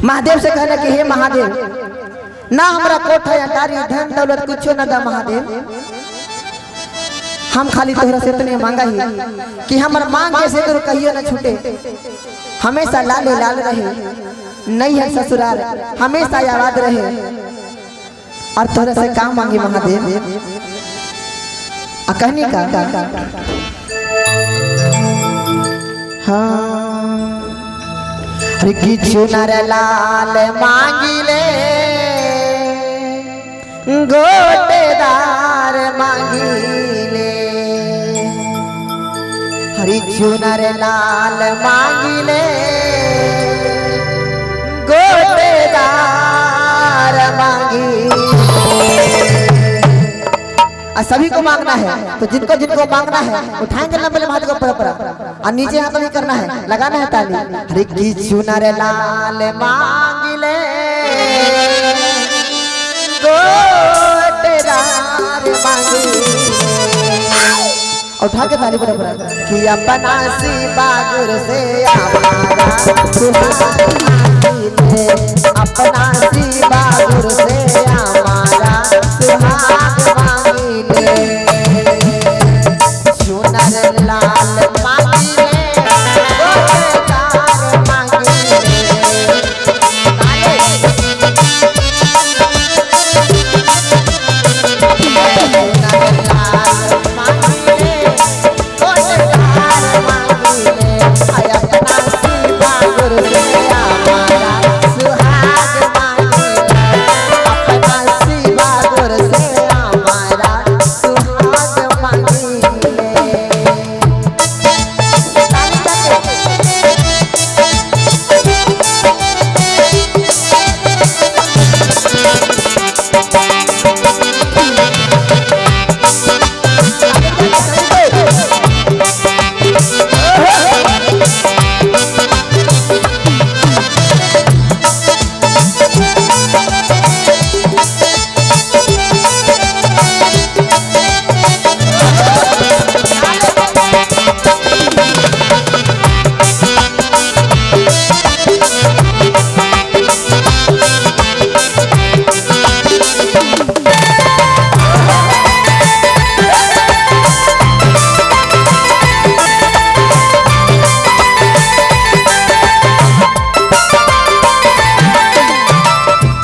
महादेव से कहने कि हे महादेव, ना हमरा कोठा अटारी धन दौलत कुछो ना दा महादेव, हम खाली तोहरा से इतने मांगा ही कि हमर मांग के सिंदूर कहियो ना छूटे, हमेशा लाले लाल रहे, नहीं है ससुराल हमेशा आबाद रहे। और तोहरा से काम मांगी महादेव। आ कहने का हाँ, अरे किछु नर लाल मांगिले गोटेदार मांगिले, हरि चुनर लाल मांगिले गोटेदार मांगिले। और सभी को मांगना है तो जिनको जिनको मांगना है उठाएंगे लंबे लंबे हाथ को ऊपर ऊपर और नीचे हाथ नहीं करना है, लगाना है ताली। हरे की चुनर लाल मांगिले गोटेदार मांगिले, उठा के ताली पर ऊपर कि अपना शिवा गुरु से हमारा सुहाग मांगिले, अपना शिवा गुरु से हमारा सुहाग मांगिले। चुनर लाल मांगिले गोटेदार मांगिले, चुनर लाल मांगिले गोटेदार मांगिले, अपना शिवा गुरु से हमारा सुहाग मांगिले, अपना शिवा गुरु से हमारा सुहाग मांगिले। ताली बजाओ।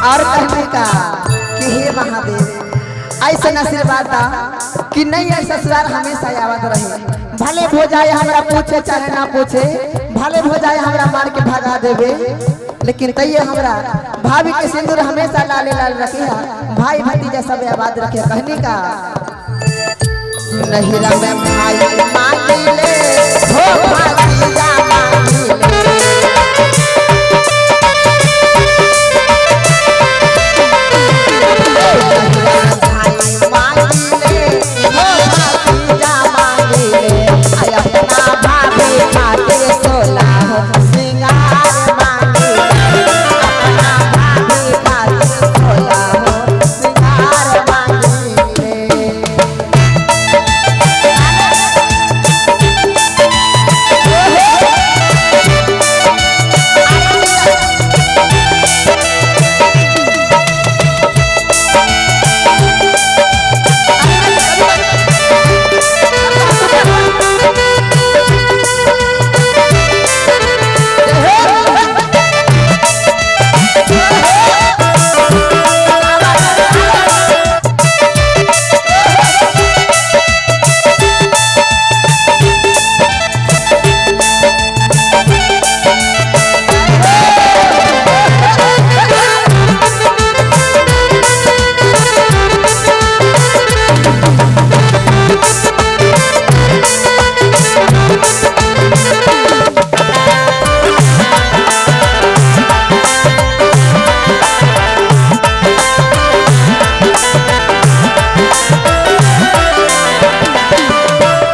और कहने का कि हे महादेव, ऐसा आशीर्वाद दा कि नहीं है ससुराल हमेशा आवत रहे, भले हो जाए हमरा पूछे चाहे ना पूछे, भले हो जाए हमरा मार के भगा देवे, लेकिन तैये हमरा भाभी के सिंदूर हमेशा लाले लाल रखे, भाई भतीजा सब आबाद रखे। कहने का नहिरा में भाई मांगिले हो भतीजा मांगिले, भाई मांगिले हो भतीजा मांगिले, अपना भाभी खातिर सोला हो सिंगार मांगिले, अपना भाभी खातिर सोला हो सिंगार मांगिले।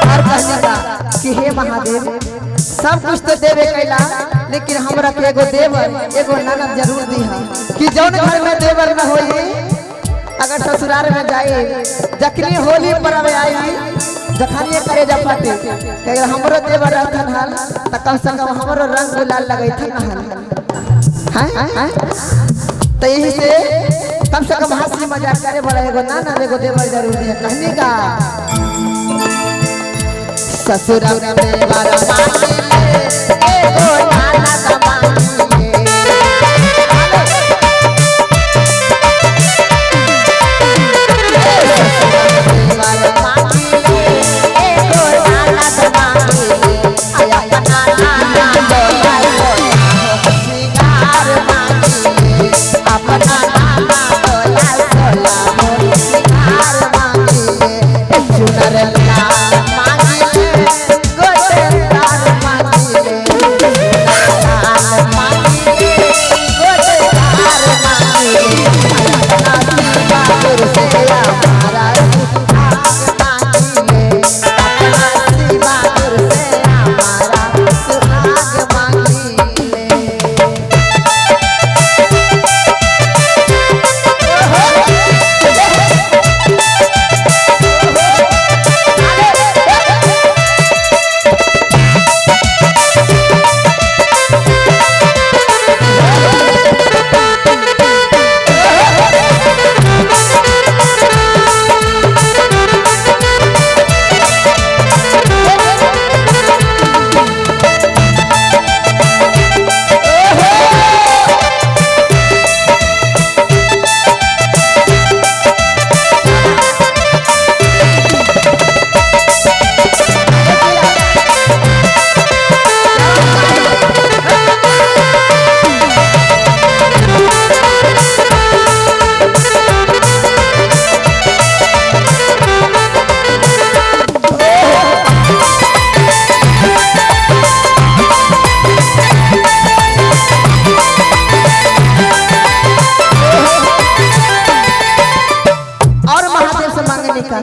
और कहने का कि हे महादेव, सब कुछ तो देवे कैला, लेकिन हमरा के एगो देवर एगो ननद जरूर दिहा कि जौन घर में देवर न होई अगर ससुराल में जाए जखनी होली पर्व आई जखनी करे जा पाते कि अगर हमरो देवर रहतन हल त कम से कम हमरो रंग गुलाल लगैतन हल। हैं तो यही से कम से कम हंसी मजाक करे वाला एगो ना ना एगो देवर जरूरी है। कहने का ससुर में देवर मांगी ले एगो नाना मांगी ले।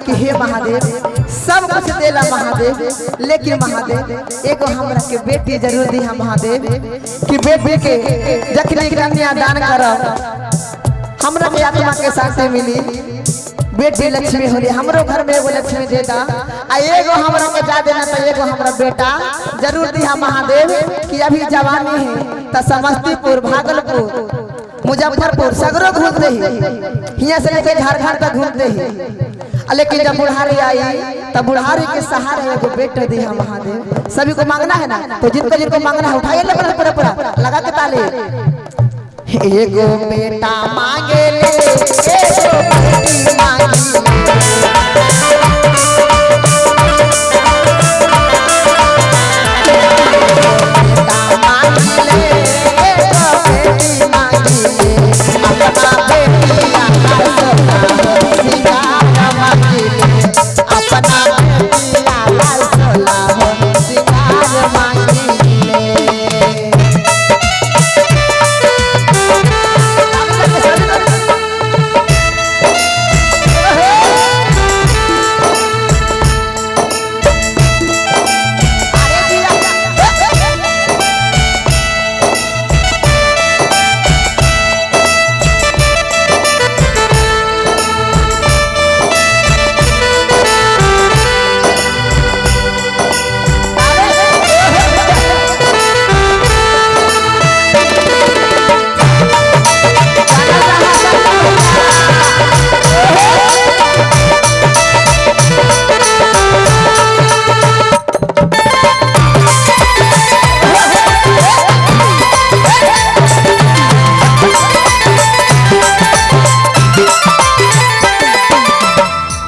कि हे महादेव सब कुछ देला महादेव, लेकिन महादेव एगो हमरा के बेटी जरूर दिहा महादेव कि बेटी के जखनी कन्या दान करब हमरा के आत्मा के शांति मिली। बेटी लक्ष्मी होली हमरो घर में एगो लक्ष्मी देता आ एगो हमरा के जा देना तो एगो हमरा बेटा जरूर दिहा महादेव कि अभी जवानी है तो समस्तीपुर भागलपुर मुजफ्फरपुर सगरो घूमते ही हियाँ से लेके झारखंड तक घूमते ही, लेकिन जब बुढ़ारी आई तब बुढ़ारी के सहारे एगो बेटा दिया महादेव। सभी को मांगना है ना, तो जिनको जिनको मांगना है उठाइए पूरा पूरा पूरा लगा के ताली। एगो बेटा मांगे ले एगो बेटी मांगी बेटा मांगी ले एगो बेटी मांगी ले अपना बेटिया अपना बेटिया लाल सोला हो सिंगार मांगी ले।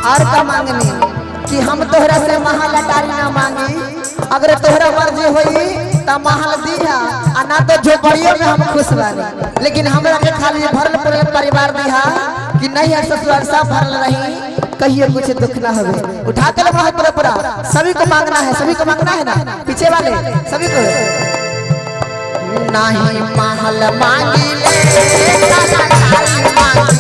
और का मांगनी कि हम तोहरा से महल अटारी ना मांगी, अगर तोहरा मर्जी होई त महल दिहा आ ना तो झोपड़ियों में हम खुश बानी, लेकिन हमरा के खाली भरल पूरल परिवार दिहा कि नहीं है ससुराल सब भरल रही कहियो कुछ दुख ना होवे। उठा के लो पूरा पूरा सभी को मांगना है, सभी को मांगना है ना, पीछे वाले सभी को। नहीं महल मांगी ले मांगी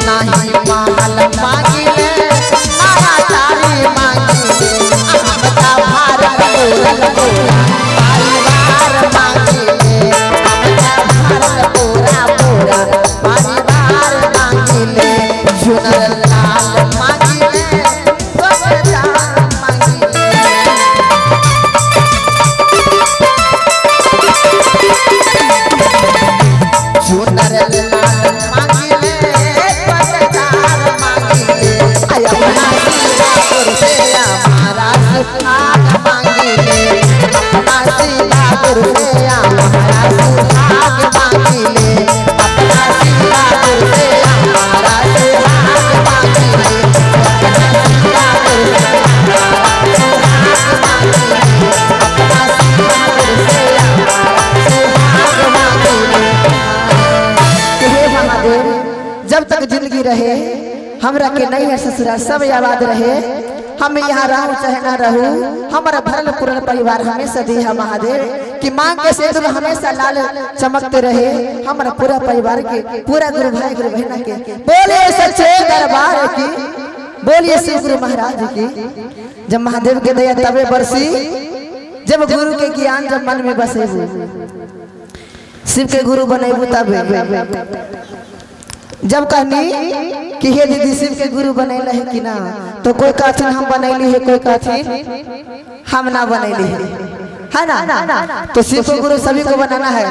नहीं महल मांगी ले मारा तारी मांगी ले हम ता भार पूरल परिवार मांगी। हमरा के नहीं है ससुराल सब आबाद रहे, हम यहाँ रहूं चाहे ना रहूं, हमारा भरल पूरल परिवार हमेशा दी है महादेव कि मांग के सिंदूर हमेशा लाल चमकते रहे हमारा पूरा परिवार के, पूरा गुरु भाई गुरु बहना के। बोले सच्चे दरबार की, बोलिए श्री गुरु महाराज की। जब महादेव के दया तबे बरसी जब गुरु के ज्ञान जब मन में बसे, शिव के गुरु बनेबू तबे। जब कहनी कि हे दीदी शिव के गुरु बनैले है कि ना, तो कोई कहथिन हम बनैली है, कोई कहथिन हम ना बनैली है ना। तो शिव को गुरु सभी को बनाना है।